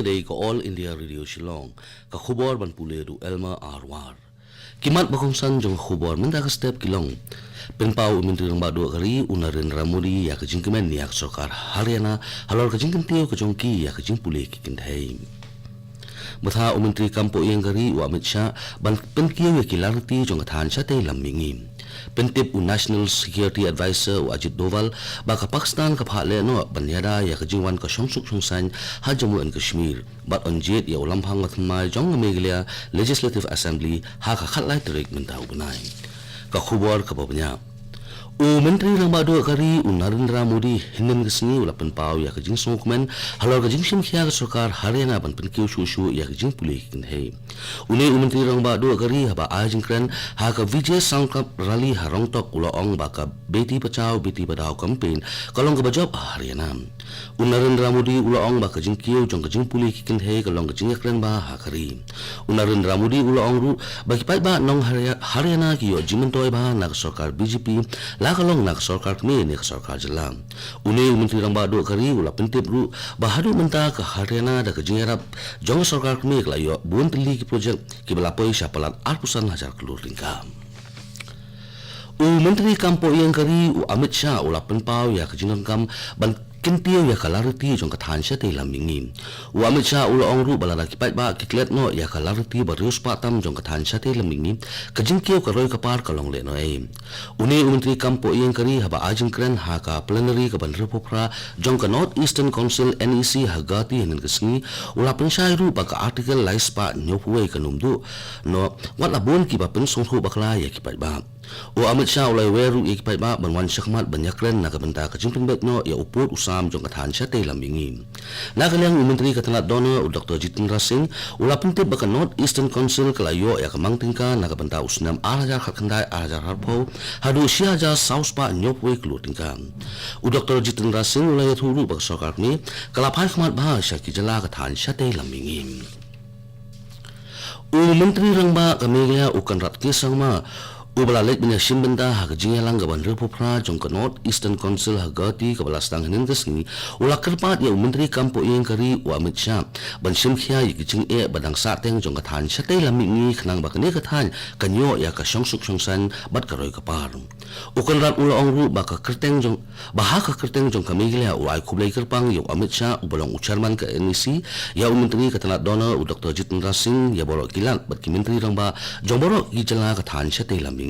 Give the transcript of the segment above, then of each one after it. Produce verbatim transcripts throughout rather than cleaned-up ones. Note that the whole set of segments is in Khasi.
Dei ka All India Radio Shillong. Ka khubor ban pule da u Elmer Arwar. Ki mat ba kongsan jong ka khubor mynta ka step ki long: Pynpaw u Myntri Rangbah Duh ka ri u Narendra Modi ïa ka jingkmen ïa ka sorkar Haryana halor ka jingkyntiew ka jong ki ïa ka jingpule ki kynthei. Bthah u Myntri Kam Pohïing ka ri u Amit Shah ban pynkiew ïa ki lariti jong ka thain shatei lam mihngi. Pyntip u National Security Advisor u Ajit Doval ba ka Pakistan ka phah lehnoh ban ïada ïa ka jingwan ka shongsuk shongsaiñ ha Jammu and Kashmir bad yn jied ïa u lamphang ba thymmai jong ka Meghalaya Legislative Assembly ha ka khatlai tarik mynta u bnai. Ka khubor kaba bniah. U Myntri Rangbah Duh ka ri u Narendra Modi hynnin ka sngi u la pynpaw ïa ka jingsngewkmen halor ka jingshim khia ka sorkar Haryana ban pynkiew shuh shuh ïa ka jingpule ki kynthei. Une u Myntri Rangbah Duh ka ri haba ai jingkren ha ka Vijay Sankalp Rally ha Rongtok u la ong ba ka Beti Bachao Beti Padhao campaign ka long kaba jop ha Haryana. U Narendra Modi u la ong ba ka jingkiew jong ka jingpule ki kynthei ka long ka jingïakren bha ha ka ri. U Narendra Modi u la ong ruh ba ki paidbah nong Harya-, Haryana ki ïoh jingmyntoi bha na ka sorkar B J P, la ka long na ka sorkar kmie ne ka sorkar jylla. Une u Myntri Rangbah Duh ka ri u la pyntip ruh ba haduh mynta ka Haryana da ka jingïarap jong ka sorkar kmie ka la ïoh bun tylli ki projek kiba la poi sha palat arphew san hajar klur tyngka. U Myntri Kam Pohïing ka ri u Amit Shah u la pynpaw ïa ka jingdonkam ban kyntiew ïa ka lariti jong ka thain shatei lam mihngi. U Amit Shah u la ong ruh ba lada ki paidbah ki klet noh ïa ka lariti ba riewspah tam jong ka thain shatei lam mihngi, ka jingkiew ka roi ka par ka long lehnohei. Une u Myntri Kam Pohïing ka ri haba ai jingkren ha ka plenary kaba hynriewphew phra jong ka North Eastern Council N E C ha Guwahati hynnin ka sngi, u la pynshai ruh ba ka Article laispah hynñiewphew wei kan ym duh noh wat la bun kiba pynsngewthuh bakla ïa ki paidbah. U Amit Shah u la wer ruh ïa ki paidbah ban wan shakhmat ban ïakren na ka bynta ka jingpynbeit noh ïa u pud u sam jong ka thain shatei lam mihngi. Na ka liang u Myntri ka tnat dona u Doctor Jitendra Singh u la pyntip ba ka North Eastern Council ka la ïoh ïa ka mang tyngka na ka bynta u snem ar hajar khatkhyndai ar hajar arphew haduh shi hajar saw spah hynñiewphew wei klur tyngka. U Doctor Jitendra Singh u la ïathuh ruh ba ka sorkar kmie ka la phai khmat bha sha ki jylla ka thain shatei lam mihngi. U Myntri Rangbah ka Meghalaya u Conrad K Sangma uba la leit ban ïashim bynta ha ka jingïalang kaba hynriewphew phra jong ka North Eastern Council ha Guwahati kaba la sdang hynnin ka sngi, u la kyrpad ïa u Myntri Kam Pohïing ka ri u Amit Shah ban shim khia ïa ki jingeh ba dang sahteng jong ka thain shatei lam mihngi khnang ba kane ka thain kan ïoh ïa ka shongsuk shongsaiñ bad ka roi ka par. U Conrad u la ong ruh ba ka kyrteng jong, ba ha ka kyrteng jong ka Meghalaya u ai khublei kyrpang ïa u Amit Shah uba long u chairman ka N E C, ïa u Myntri ka tnat dona u Doctor Jitendra Singh, ïa baroh ki lat bad ki Myntri Rangbah jong baroh ki jylla ka thain shatei lam mihngi.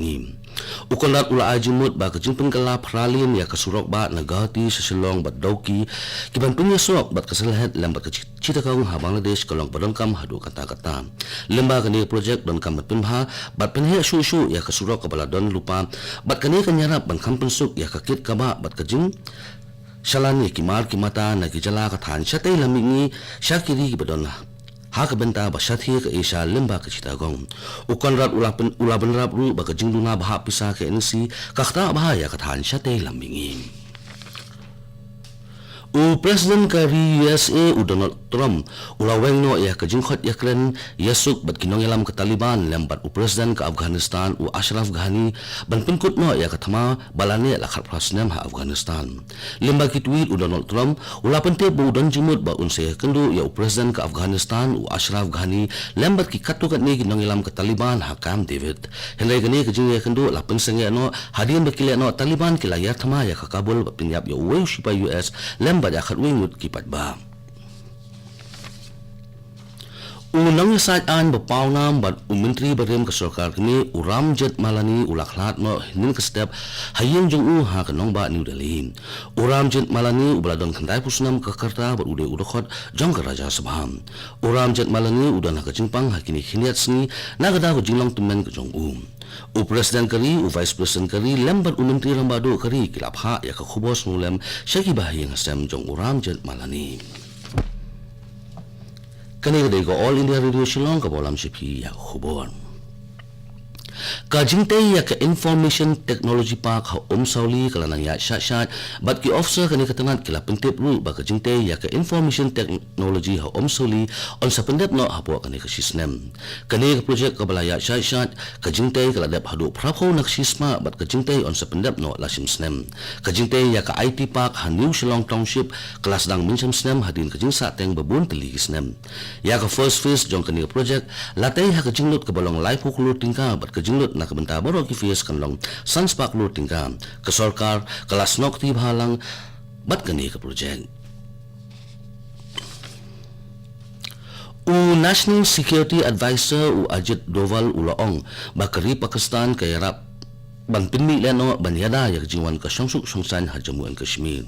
U Conrad u la ai jingmut ba ka jingpynkylla phra lane ïa ka surok bah na Guwahati sha Shillong bad Dawki, ki ban pynïasoh bad ka Sylhet lem bad ka Chi-, Chittagong ha Bangladesh ka long kaba donkam haduh katta katta. Lyngba kane ka projek donkam ban pynbha bad pynheh shuh shuh ïa ka surok kaba la don lypa bad kane kan ïarap ban kham pynsuk ïa ka kit ka bah bad ka jingshalan ïa ki mar ki mata na ki jylla ka thain shatei lam mihngi sha ki ri kiba don ha ka bynta ba shathie ka Asia lyngba ka Chittagong. U Conrad u la pyn-, u la bynrap ruh ba ka jingduna bhah pisa ka N E C ka ktah bha ïa ka thain shatei lam mihngi. U President ka ri U S A u Donald Trump u la weng noh ïa ka jingkhot ïakren ïasuk bad ki nongïalam ka Taliban lem bad u President ka Afghanistan u Ashraf Ghani ban pynkut noh ïa ka thma ba la neh la khatphra snem ha Afghanistan. Lyngba ki tweet u Donald Trump u la pyntip ba u don jingmut ba un sa ïakynduh ïa u President ka Afghanistan u Ashraf Ghani lem bad ki katto katne ki nongïalam ka Taliban ha Camp David. Hynrei kane ka jingïakynduh la pynsangeh noh hadien ba ki lehnoh Taliban ki la ïar thma ïa ka Kabul bad pynïap ïa uwei u shipai U S lem bad ïa khatwei ngut ki paidbah. U nongïasaid aiñ ba pawnam bad u Myntri barim ka sorkar kmie u Ram Jethmalani u la khlad noh hynnin ka step ha ïing jong u ha ka nongbah New Delhi. U Ram Jethmalani uba la don khyndai phew snem ka rta bad u dei u dkhot jong ka Rajya Sabha. U Ram Jethmalani u don ha ka jingpang ha kine khyndiat sngi na ka daw ka jinglong tymmen ka jong u. U President ka ri, u Vice President ka ri lem bad u Myntri Rangbah Duh ka ri ki la phah ïa ka khubor sngewlem sha ki bahaïing hasem jong u Ram Jethmalani. Kane ka dei ka All India Radio Shillong kaba lam sha phi ïa ka khubor. Ka jingtei ïa ka Information Technology Park ha Umsawli ka la nang ïaid shait shait, bad ki officer kane ka tnat ki la pyntip ruh ba ka jingtei ïa ka Information Technology ha Umsawli yn sa pyndep noh hapoh kane ka shi snem. Kane ka projek kaba la ïaid shait shait, ka jingtei ka la dep haduh phra phew na ka shi spah, bad ka jingtei yn sa pyndep noh la shim snem. Ka jingtei ïa ka I T Park ha New Shillong Township ka la sdang mynshem snem hadien ka jingsahteng ba bun tylli ki snem. Ïa ka first phase jong kane ka projek la tei ha ka jinglut kaba long laiphew klur tyngka, bad ka jinglut na ka bynta baroh ki phase kan long san spah klur tyngka. Ka sorkar ka la snoh kti bha lang bad kane ka projek. U National Security Advisor u Ajit Doval u la ong ba ka ri Pakistan ka ïarap ban pynmih lehnoh ban ïada ïa ka jingwan ka shongsuk shongsaiñ ha Jammu and Kashmir.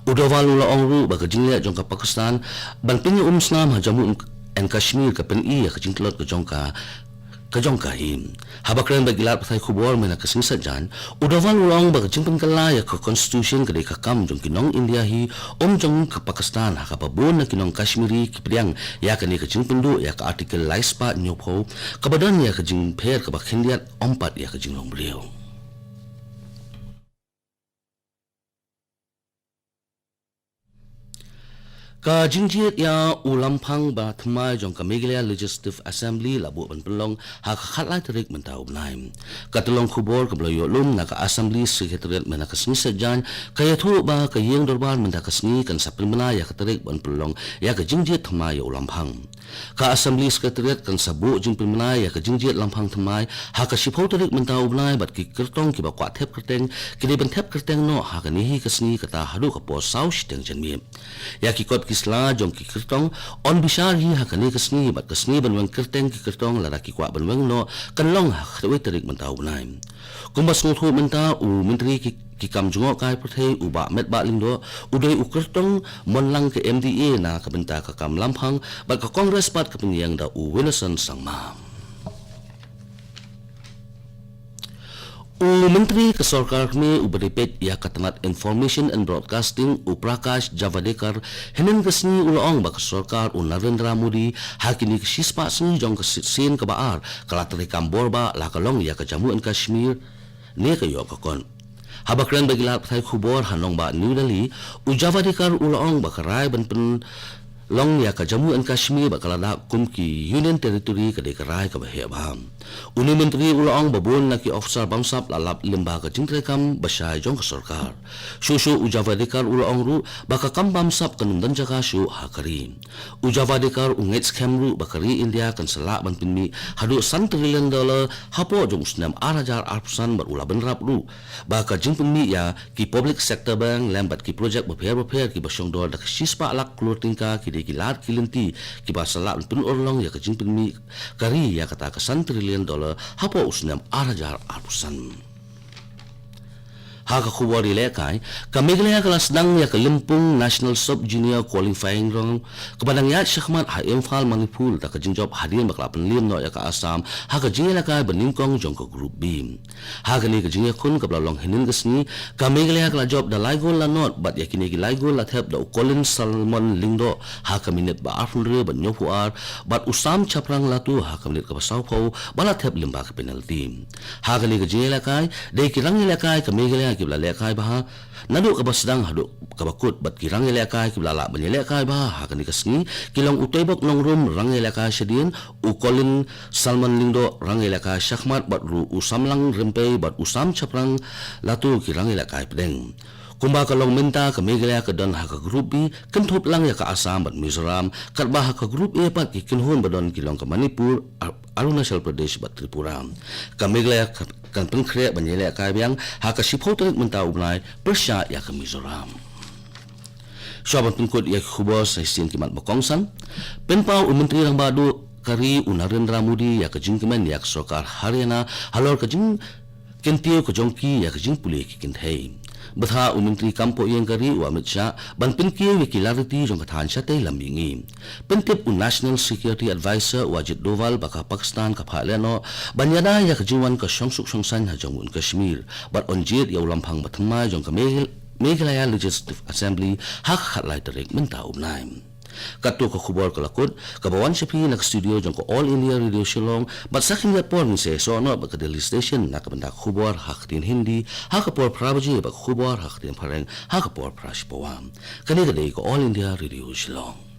U Doval u la ong ruh ba ka jingleh jong ka Pakistan ban pynïaumsnam ha Jammu and Kashmir ka pyni ïa ka jingtlot ka jong ka, ka jong ka hi. Haba kren bad ki lad pathai khubor mynta ka sngi Saitjaiñ, u Doval u la ong ba ka jingpynkylla ïa ka Constitution ka dei ka kam jong ki nong India hi, ym jong ka Pakistan, ha kaba bun na ki nong Kashmiri ki pdiang ïa kane ka jingpynduh ïa ka Article lai spah hynñiewphew, kaba don ïa ka jingpher kaba khyndiat ym pat ïa ka jinglong briew. Ka jingjied ïa u lamphang ba thymmai jong ka Meghalaya Legislative Assembly la buh ban pynlong ha ka khatlai tarik mynta u bnai. Ka tyllong khubor kaba la ïoh lum na ka Assembly Secretariat mynta ka sngi Saitjaiñ ka ïathuh ba ka ïing dorbar mynta ka sngi kan sa pynbna ïa ka tarik ban pynlong ïa ka jingjied thymmai ïa u lamphang. Ka Assembly Secretariat kan sa buh jingpynbna ïa ka jingjied lamphang thymmai ha ka shiphew tarik mynta u bnai, bad ki kyrtong kiba kwah thep kyrteng ki dei ban thep kyrteng noh ha kane hi ka sngi kata haduh ka por saw shiteng janmiet. Ïa ki kot ki sla jong ki kyrtong yn bishar hi ha kane ka sngi, bad ka sngi ban weng kyrteng ki kyrtong lada ki kwah ban weng noh kan long ha ka khatwei tarik mynta u bnai. Kumba sngewthuh mynta, u Myntri ki, ki kam jngohkai pyrthei u Bah Metbah Lyngdoh u dei u kyrtong mon lang ka M D A na ka bynta ka kam lamphang, bad ka Congress pat ka pynïeng da u Winason Sangma. U Myntri ka Sorkar Kmie uba dei peit ïa ka tnat Information and Broadcasting, u Prakash Javadekar, hynnin ka sngi u la ong ba ka sorkar u Narendra Modi ha kine ki shispah sngi jong ka sien kaba ar ka la treikam bor ba la ka long ïa ka Jammu and Kashmir ne ka ïoh ka kot. Haba kren bad ki lad pathai khubor ha nongbah New Delhi, u Javadekar u la ong ba ka rai ban pynlong ïa ka Jammu and Kashmir bad ka Ladakh kum ki Union Territory ka dei ka rai kaba heh bha. Une u Myntri u la ong ba bun na ki officer bamsap la lap lyngba ka jingtreikam bashai jong ka sorkar. Shuh shuh u Javadekar u la ong ruh ba ka kam bamsap kan ym don jaka shuh ha ka ri. U Javadekar u ngeit skhem ruh ba ka ri India kan sa lah ban pynmih haduh san trillion dollar hapoh jong u snem ar hajar arphew san, bad u la bynrap ruh ba ka jingpynmih ïa ki public sector bank lem bad ki projek bapher bapher kiba shongdor da ka shispah lak klur tyngka ki dei ki lad ki lynti kiba sa lah ban pynurlong ïa ka jingpynmih ka ri ïa kata ka san trillion dollar hapoh u snem ar hajar arphew san. Ha ka khubor ïalehkai, ka Meghalaya ka la sdang ïa ka lympung National Sub Junior Qualifying Round kaba dang ïaid shakhmat ha Imphal, Manipur da ka jingjop hadien ba ka la pynliem noh ïa ka Assam ha ka jingïalehkai ba nyngkong jong ka Group B. Ha kane ka jingïakhun kaba la long hynnin ka sngi, ka Meghalaya ka la jop da lai gol la nod, bad ïa kine ki lai gol la thep da u Colin Salmon Lyngdoh ha ka minit ba arphew hynriew bad hynñiewphew ar, bad u Sam Chaprang Latu ha ka minit kaba sawphew ba la thep lyngba ka penalty. Ha kane ka jingïalehkai, dei ki rangïalehkai ka Meghalaya kiba la lehkai bha naduh kaba sdang haduh kaba kut, bad ki rangïalehkai kiba la lah ban ïalehkai bha ha kane ka sngi ki long u Toibok Nongrum, rangïalehkai shadien, u Colin Salmon Lyngdoh, rangïalehkai shakhmat, bad ruh u Samlang Rympei bad u Sam Chaprang Latu, ki rangïalehkai pdeng. Kumba ka long mynta, ka Meghalaya ka don ha ka Group B, kynthup lang ïa ka Assam bad Mizoram, katba ha ka Group A pat ki kynhun ba don ki long ka Manipur, Ar-, Arunachal Pradesh bad Tripura. Ka Meghalaya ka kan pynkhreh ban ïalehkai biang ha ka shiphew tarik mynta u bnai pyrshah ïa ka Mizoram. Shuwa ban pynkut ïa ki khubor, sa shisien ki mat ba kongsan. Pynpaw u Myntri Rangbah Duh ka ri u Narendra Modi ïa ka jingkmen ïa ka sorkar Haryana halor ka jingkyntiew ka jong ki ïa ka jingpule ki kynthei. Bthah u Myntri Kam Pohïing ka ri u Amit Shah ban pynkiew ïa ki lariti jong ka thaiñ shatei lam mihngi. Pyntip u National Security Advisor u Ajit Doval ba ka Pakistan ka phah lehnoh ban ïada ïa ka jingwan ka shongsuk shongsaiñ ha Jammu and Kashmir, bad yn jied ïa u lamphang ba thymmai jong ka Megh-, Meghalaya Legislative Assembly ha ka khatlai tarik mynta u bnai. Katto ka khubor ka la kut, kaba wan sha phi na ka studio jong ka All India Radio Shillong, bad sa khyndiat por ngin sa ïasoh noh bad ka Delhi Station na ka bynta khubor ha ka ktien Hindi, ha ka por phra baje bad khubor ha ka ktien Phareng, ha ka por phra shi pawa. Kane ka dei ka All India Radio Shillong.